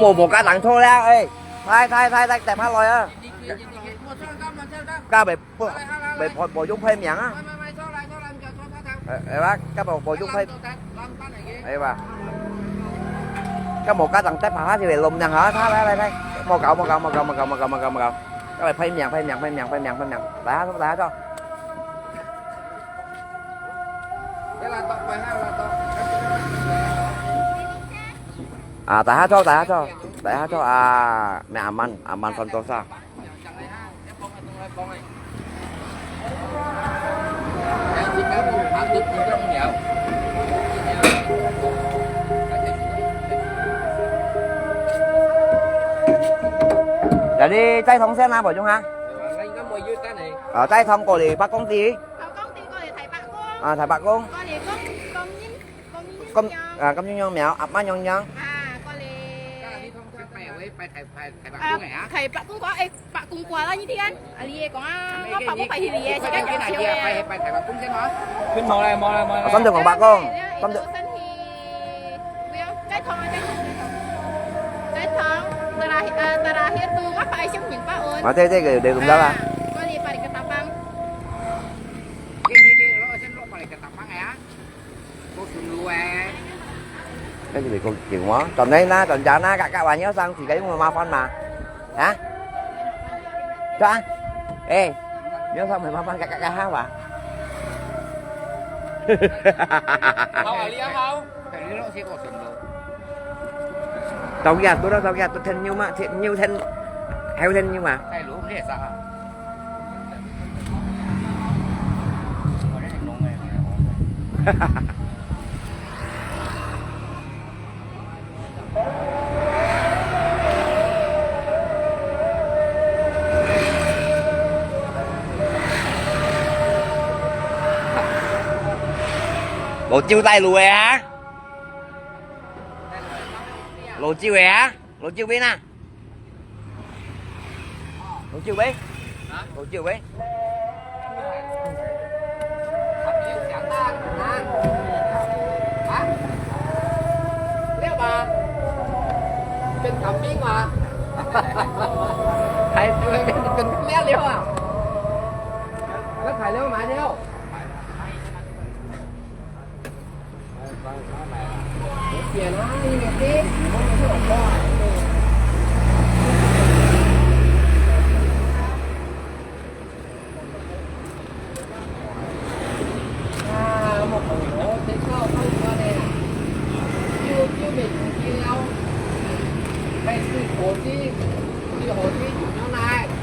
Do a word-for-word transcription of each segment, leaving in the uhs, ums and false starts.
無，無加等錯了，哎，太太太太，等下來啊！加袂，不，袂，無，無用牌名啊？哎，哎，哇，加無，無用牌。 哎吧，該無家長帶爸爸去弄兩下，他來來來，莫搞莫搞莫搞莫搞莫搞莫搞莫搞，該來拍名拍名拍名拍名拍名，來啊，來啊，走。啊，大家走，大家走，大家走啊！那阿曼，阿曼算多少？ Jadi，齋堂先啊，無用啊？啊，齋堂過來八公里。八公里過來大伯公。啊，大伯公。過來公，公園，公園公，啊，公園公廟，阿媽娘娘。啊，過來。拜，拜，拜，拜，拜，拜，啊，拜伯公个啊。 大伯公个，哎，伯公个啦，你聽。啊，你也講啊，我伯公拜去你个，自家講笑个。拜，拜，拜伯公先啊。佢無咧，無咧，無咧。啊，三條講伯公，哎，三條。哎，身體，不要，再痛啊，再痛，再痛。再痛，打啦，呃，打啦，遐肚，我拜相信伯恩。啊，這，這個有點重要啊。啊，我哩拜你个大伯。你，你，你，我先落拜你个大伯个啊。 該係講電話，轉來啦，轉家啦，格格還要上去，該用麻煩嘛？啊？對啊？哎，你要上門麻煩，格格格好吧？好啊，你好。等你老師過身咯。到家，到到到家，都添牛嘛，添牛添，還有添牛嘛？哎，路很少啊。 老酒帶路个啊？老酒个啊？老酒杯呢？ 老酒杯？啊？老酒杯？啊？了吧？跟唐兵嘛？還跟，跟，跟，了啊？那排了買了。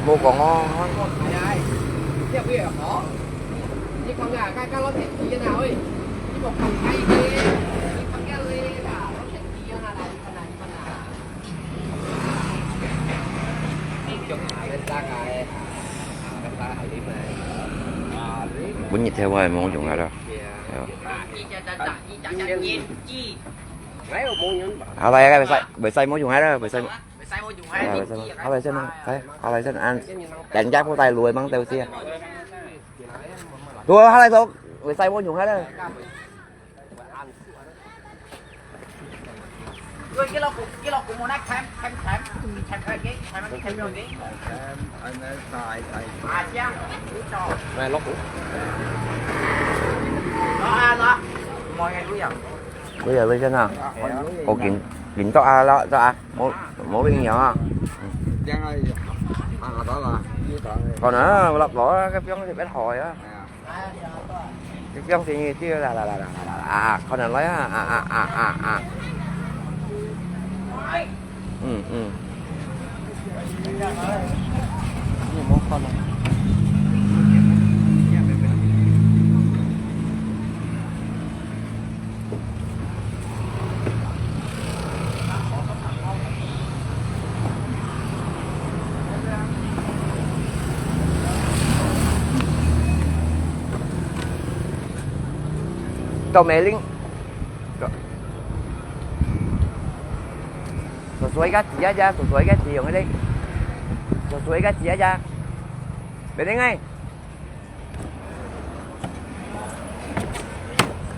無講哦。 你看啊，該，該落天氣啊，喂，你莫看開个，你看个嘞啦，落天氣啊，來，你看啊，你看啊。本日頭我係無用个啦。係啊。好啦，該會使，會使無用个啦，會使。啊，會使，好來先啦，來，好來先，啊，等下鋪帶路个，吂兜先啊。 Tuh, halai sok, wisai mo yung halai. Mai lok. Lo, lo. Lo ya, lo ya na. Ko kin, kin to a, lo, to a. Mo, mo rin ya. Ko na, wala ko, ka piang si bet hoy a. Cái phiếu thì như kia là, là, là, là, là, là, à, con này lấy à, à, à, à, à, à. Ừ, ừ. Như món con này. Tao mê linh. Sesuai ka dia aja, sesuai ka dia yang ada. Sesuai ka dia aja. Betul ngai?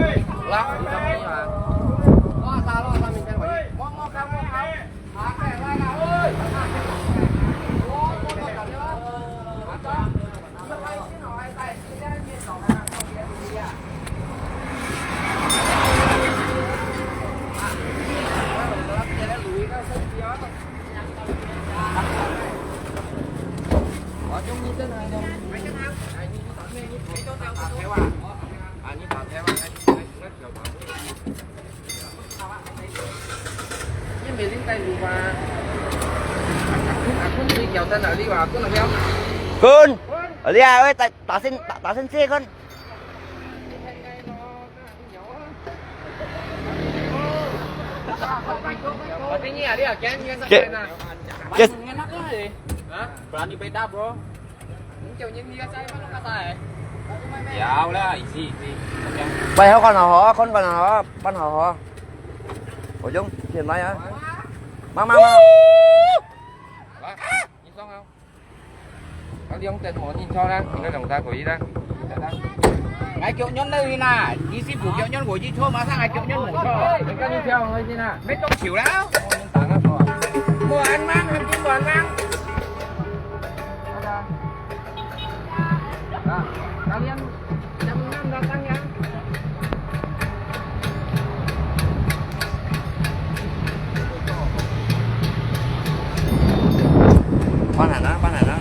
好啦，你上去啊。坤，你啊，喂，打，打先，打，打先切坤。 擺好看好啊，看看好啊，搬好好啊。我用錢來啊。慢慢慢。 啊，兩等無認錯啦，應該兩打過去啦。𠊎腳軟落去啦，你師傅腳軟過去錯，馬上𠊎腳軟無錯。你跟你跳上去先啦。沒動手啦。無恁慢，還真無恁慢。啊，教練。 搬來啦，搬來啦。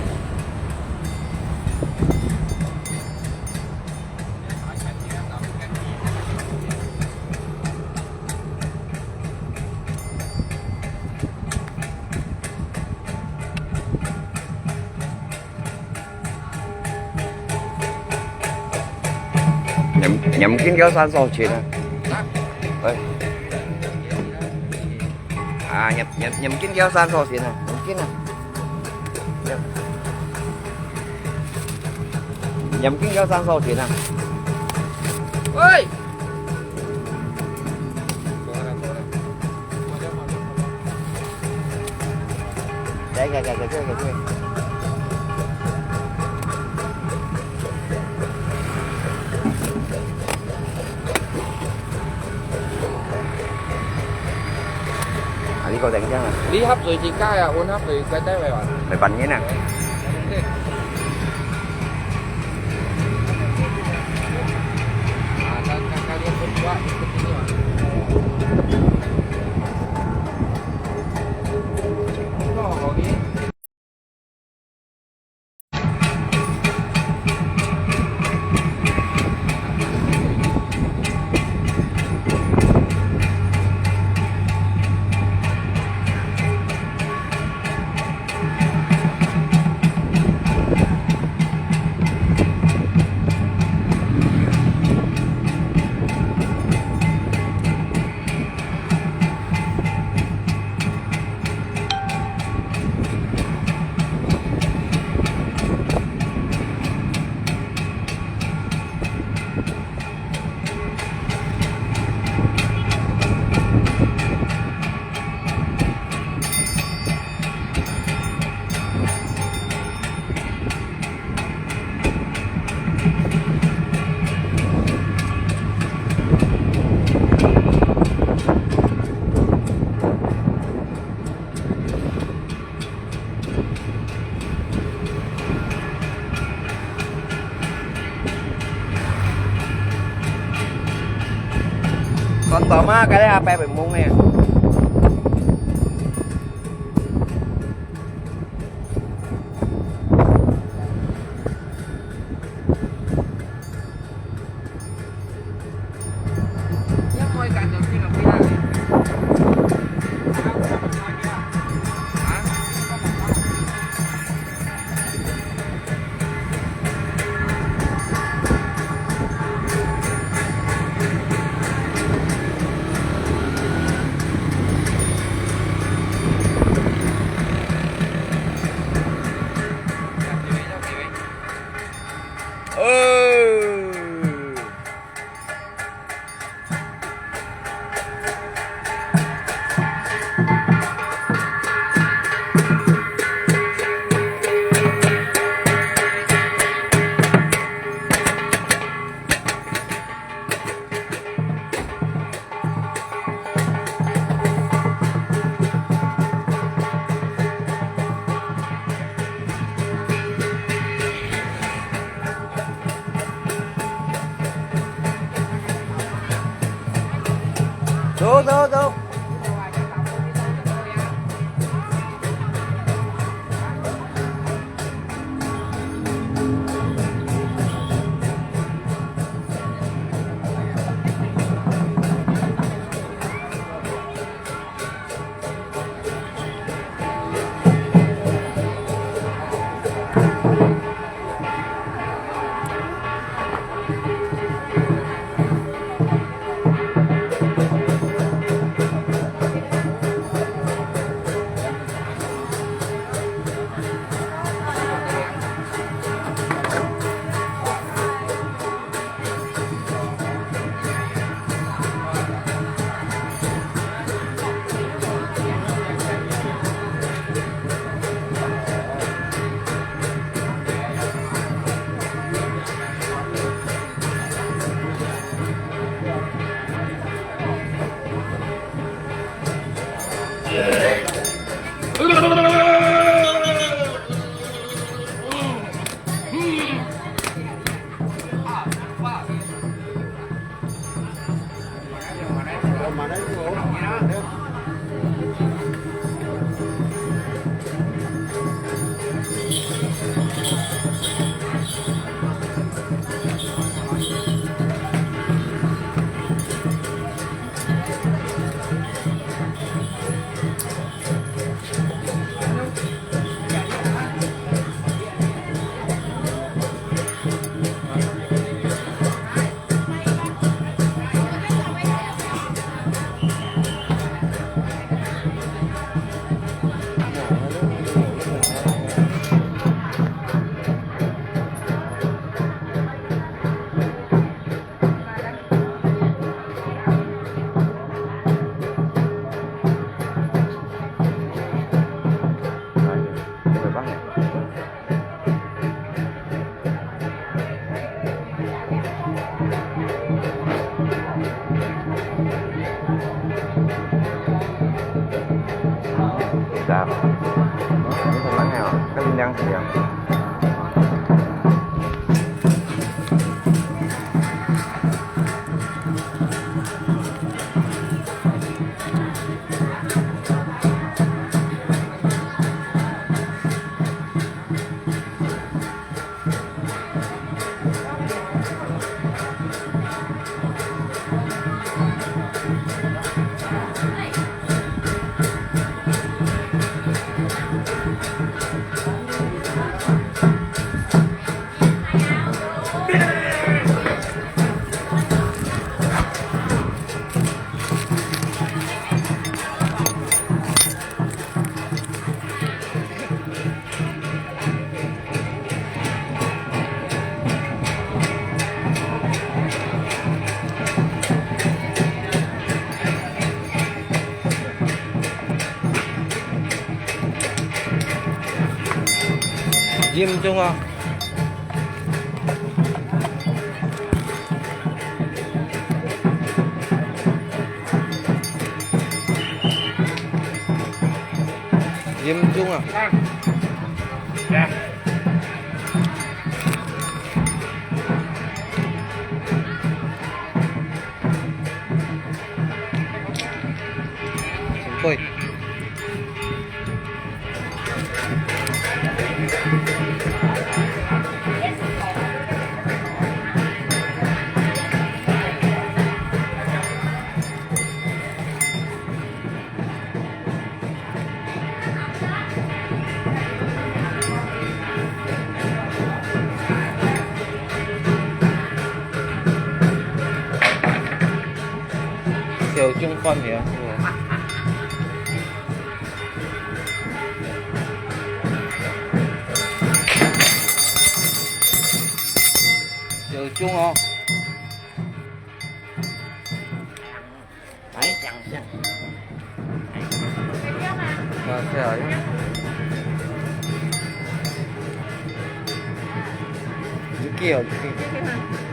你，你們今天要算多少錢啊？啊？哎。啊，你，你，你們今天要算多少錢啊？你們今啊？你們今天要算多少錢啊？喂！ 來，來，來，來，這個，這個。啊，你給我等一下啊。你合水自家呀，我合水乖乖喂完。來，半年啊。對。 Kon tau ma, cái đấy à, pe bảy mông nè. เ走走走。Sedap. Ini senang ya, kan kenyang-kenyang.嚴重啊！嚴重啊！真貴。小眾飯呀，是吧？小眾哦。 來，掌聲。感謝啊。你叫，你叫。